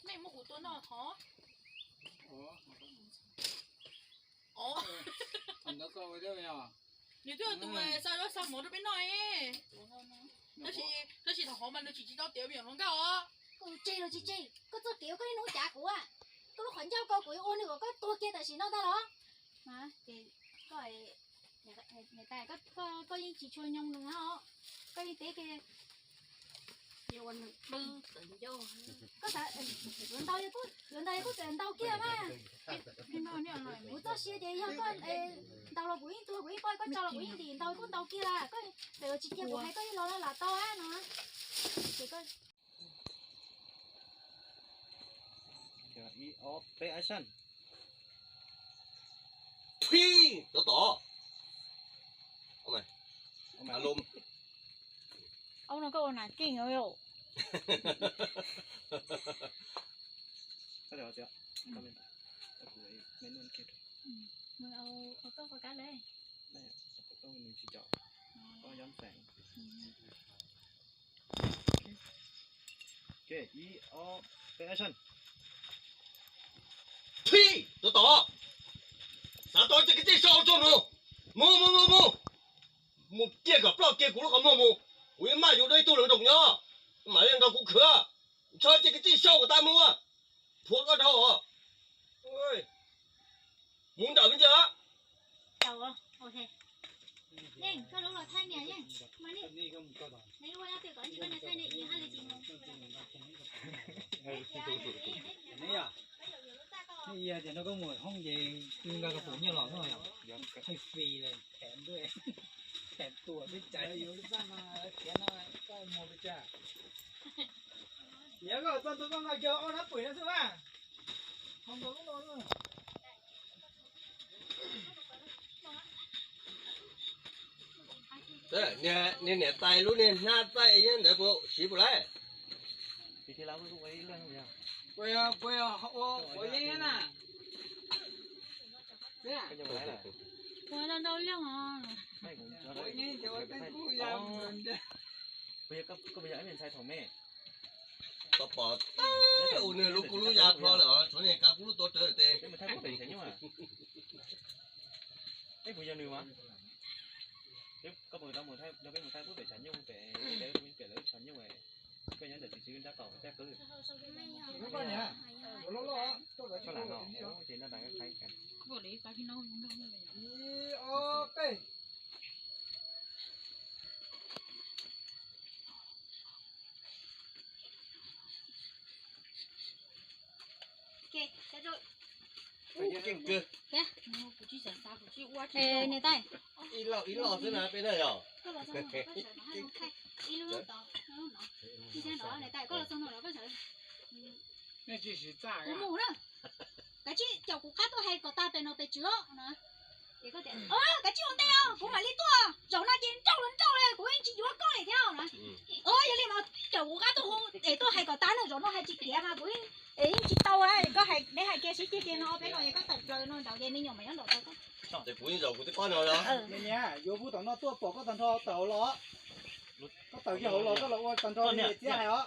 Nej muab kuv tua noj hov. Nws twb tus xa zaub xa mov rau peb noj. Tab sis thaum hov mas nws tsis tsis tau tiav me nyuam hluas nkauj os. Tseg los tsis tseg, koj txoj kev koj ib hnub cav kuv, koj lub qhov ncauj ko kuv yuav ua nws kom koj tuag kiag tam sim no ntag los. Koj yeej tsis tshua nyoo nws os, koj yeej teb ke. Koj xav yuav ntau, yuav ntau kuj txawm ntau kiag mas. Kuv txoj sia ces yog koj ntau los kuv yeej tuag, kuv yeej poj, koj tso los kuv yeej ntim, ntau kuj ntau kiag las. Koj txawm yuav tsis cia kuv hais koj yeej los lam tau no. Ces koj Phij, tos tos. Alo. Ub, no koj ua nas keej os yom. Phij, tos tos. Xav tau ces koj txij sau tso mus. Mus mus mus mus. Mus kiag kom ploj kiag kuv lub qhov muag mus. Kuv yeej maj yuav dua ib tug hluas nraug nyob, mam li nrog kuv khwv. Tso ces koj txij sau kom tau mus. Thuam koj dhau os. Mus nrawm me ntsis. Nej yog tias no koj mus hoob ces twb nqa koj pum nyiaj los no, hoob fis li, them ntuj, them tuam twb cais. Yog koj txog ntua koj nqa kiag ob nab pwm no xwb mas. Niag niam tais lub niag hnab taij ntawd puas siv puas laib? Ua ntau ntau leej os. Koj puas yog ib me ntxhais thaum me? Koj pom ua nws lub kub lub ya plho lawm os, tshuav niag kav kub lub tuav rawv tes. Peb mus Thaib pub pem tshav nyuj. Koj puas tau mus, peb mus Thaib pub pem tshav nyuj pem, pem lawv tshav nyuj. Koj nyob ntawm tus tswv nrab qaum caj qwb. Koj lam no ces noj tas koj qhaib. Ib ob peb. Niam tais, ib lo ib lo xwb na peb na yog. Kuv mus na, kav tsij caum kuv qab tuaj hais kom tag pem no pem tswv no. Ces koj tias, kav tsij ua ntej os, kuv mam li tuaj, zaum no ces nrauj los nrauj li, kuv yeej tsis yuav koj li thiab na. Yog li mas caum kuv qab tuaj hu es tuaj hais kom tag na, zaum no hais tsis tiav mas kuv yeej tsis tau. Koj hais, neb hais kiag sib ceg kiag no peb los es koj tawm plaws no nraud ces me nyuam mas nyob nraum tau koj. Ces kuv yeej zaum kuv twb qoj no los. Niam, yuav pub tom no tuaj pom koj tag nrho tawm hauv los. Koj tawm kiag hauv los koj los ua tag nrho li txiab hais os.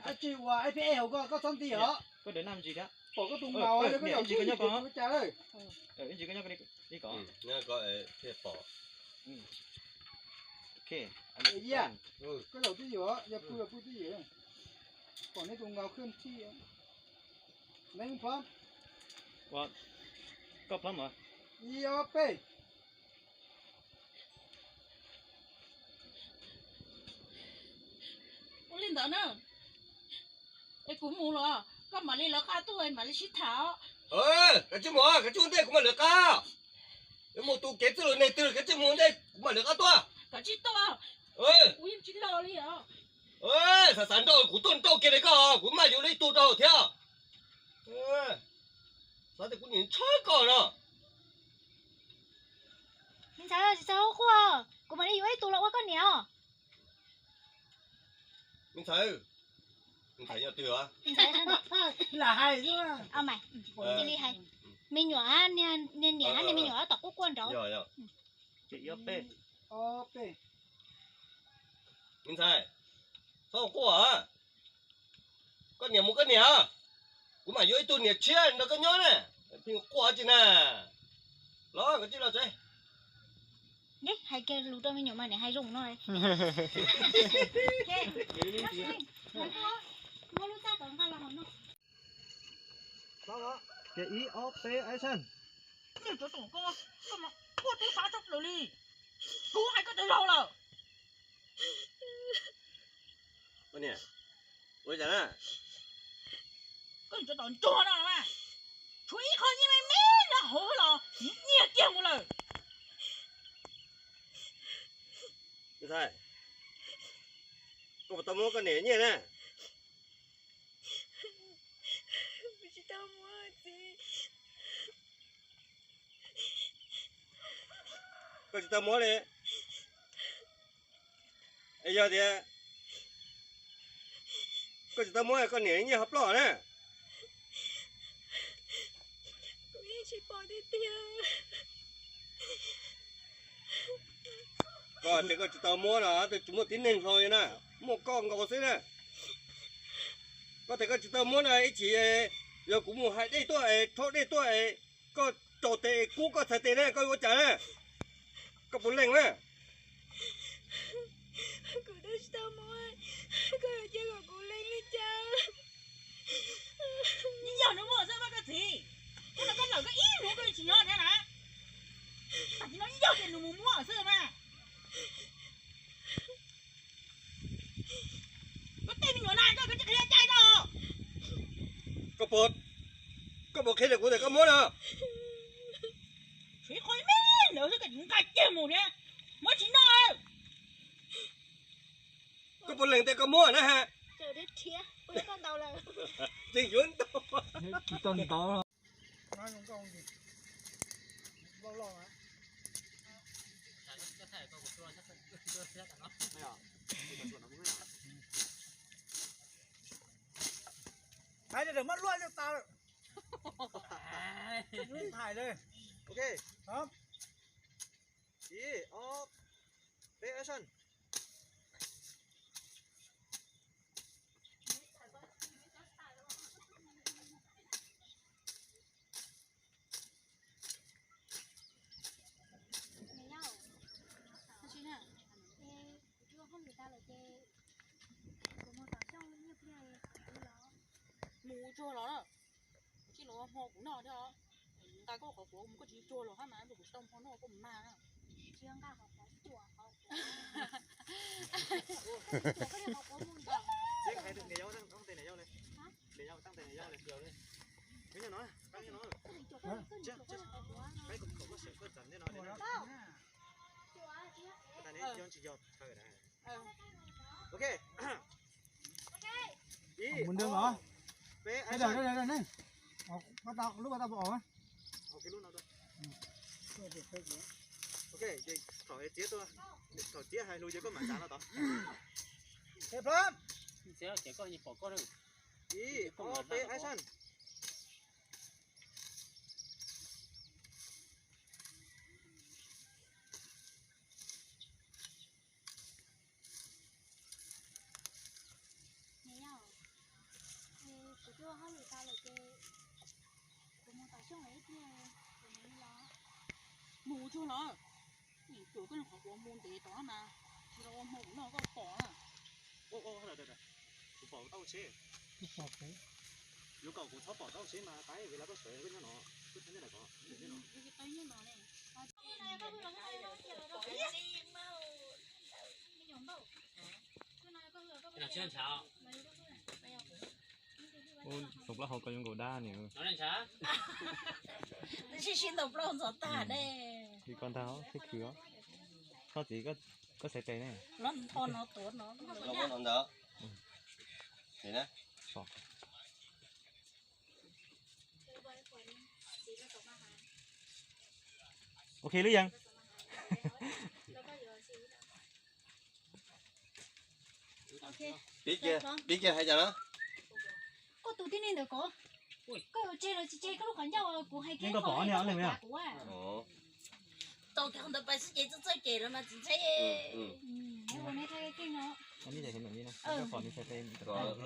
Ab tsi ua F P S hauv koj, koj txhob nti os. Pom koj tus maus, koj zaum tib ntsis kuv cas lawm. Ib ntsis koj nyob li ko. Koj zaum twb ywm, yog pw los pw twb ywm. Pom nej tus maus khwj tij. Neb plob. Koj plob mas. Ib ob peb. Ua li ntawd na, es kuv mus los koj mam li lawv qab tuaj mam li sib tham. Kav tsij mus, kav tsij ua ntej kuv mam lawv qab. Mus tus kev txwj lus neg twg, kav tsij mus ua ntej kuv mam lawv qab tuaj. Kav tsij tuaj, kuv yeej tsis los li os. Xav xav nrauj kuv tuaj nrauj kiag li koj, kuv maj yuav li ib tug rau thiab. Xav tias kuv nim ntshaw koj no. Me ntxhais, tsis txhob quaj, kuv mam li yuav ib tug los ua koj niam os. Me ntxhais, me ntxhais yog twg os? Lam hais xwb. Cia li hais. Me nyuam, niag niam hab niag me nyuam tom quaj quaj nraud. Me ntxhais, txhob quaj. Mus koj niam, kuv mam yuav ib tug niam tshiab nrog koj nyob na. Pheej quaj tsi na. Los koj tsis los tsev. Hais kiag lus rau me nyuam mas niam hais zoo no. Ces ib ob peb action. Koj niam, ua cas na? Koj niam, tsov tom ntsuag no mas tshuav ib qho nyiaj me me nyob hauv los nyiag kiag mus lawm. Ntxhais, koj puas tau muab koj niam nyiaj na? Tsis tau muab txiv. Koj tsis tau muab li. Es yog tias koj tsis tau muab koj niam nyiaj ho ploj na. Kuv yeej tsis pom tiag tiag. Koj tias koj tsis tau muab no, twb tsis muaj tib neeg hlo li na, muaj koj nkaus xwb na. Koj tias koj tsis tau muab no ib chim yog kuv mus hais dej tuaj es rho dej tuaj es koj tsaus tes kub koj txhais tes na, koj yuav ua cas na? Koj puas leej na? Kuv twb tsis tau muab, koj yuav cia kom kuv leej li cas? Yeej yog nws muab xwb mas koj txiv. Koj no koj lawm koj ib hnub koj tsis nyob thiab na. Tam sim no yeej yog tias nws mus muab xwb mas. Koj tej me nyuam na koj, koj tsis qhia cai rau. Koj puas, koj puas qhia rau kuv tias koj muab no? Tshuav ib qho me ntawd xwb koj tsis nqa kiag mus thiab, muab tsis noj. Koj puas lees tias koj muab na ha? Tseem yuav ntau. Tsis tau ntau. Hais tias muab luaj li tas lawm. Thais li. Ok. Ib ob peb action. Niam yau, tab sis na, es kuv tsis ua hauj lwm tas lawm ces kuv mus tom Xyooj nyiaj pliag kuv los. Mus tsuag los na, tsis los hmo kuv noj thiab os. Nqa koj qhov quav mus koj tsis tsuag los hab mas kuv tsis tau hmo noj koj mus mag na. Tsis nqa qhov quav, qhov quav. Koj niam qhov quav mus ntawm. Hais niam yau, niam yau li. Niam yau, niam yau li. Nyob no, nyob no. Peb kom koj sawv koj txam nyob no. Ok. Ib, ob, peb, action. Lub ko tau pom. Ok, thaum txiav tuaj, thaum txiav hais lus ces koj mam xav no tod. Ib, ob, peb, action. Niam yau, kuv twb ua hauj lwm tas lawm ces kuv mus tom Xyooj lawm ib pliag kuv mam li los. Mus tsuag los, nim cuam koj qhov quav mus ntev tod mas, tsis los ua hmo kuv noj koj pom na. Kuv pom tau tsheb. Yuav kom kuv txhob pom tau tsheb mas tais vim lawv koj sawv koj nyob no, koj nyob no ko. Tus plaub hau ko zoo nkaus dab ni. Twb sib sib ntaus plaub ntxov tag ne. Li ko ntag, tib khwv os. Txhob txiv, koj xaiv tes ne. Los nto no tuav no. Los ua no ntawd. Ok lub yeej. Piv kiag, piv kiag hais cas na. Koj tus tib neeg ntawd ko, koj yuav tseg los tsis tseg koj lub qhov ncauj kuv hais kiag koj pom ne, kuv. Tau kiag qhov ntawd pais xwb ces txawj txawj cem lawm mas tsis ntshai.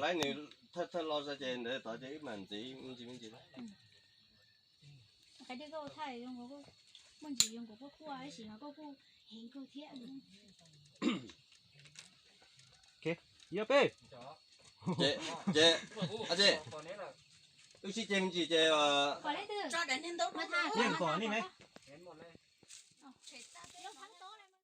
Laib nws thawj thawj lo zog ces ntawd tod ces wb mam ntxiv me ntsis me ntsis. Qhov tias koj ua thaij zoo nkaus, muaj ntsis zoo nkaus koj kuaj tab sis mas koj kuj heev kawg thiab. Yog peb. Ces, ces, wb sib ceg me ntsis ces, yeej kom li ne.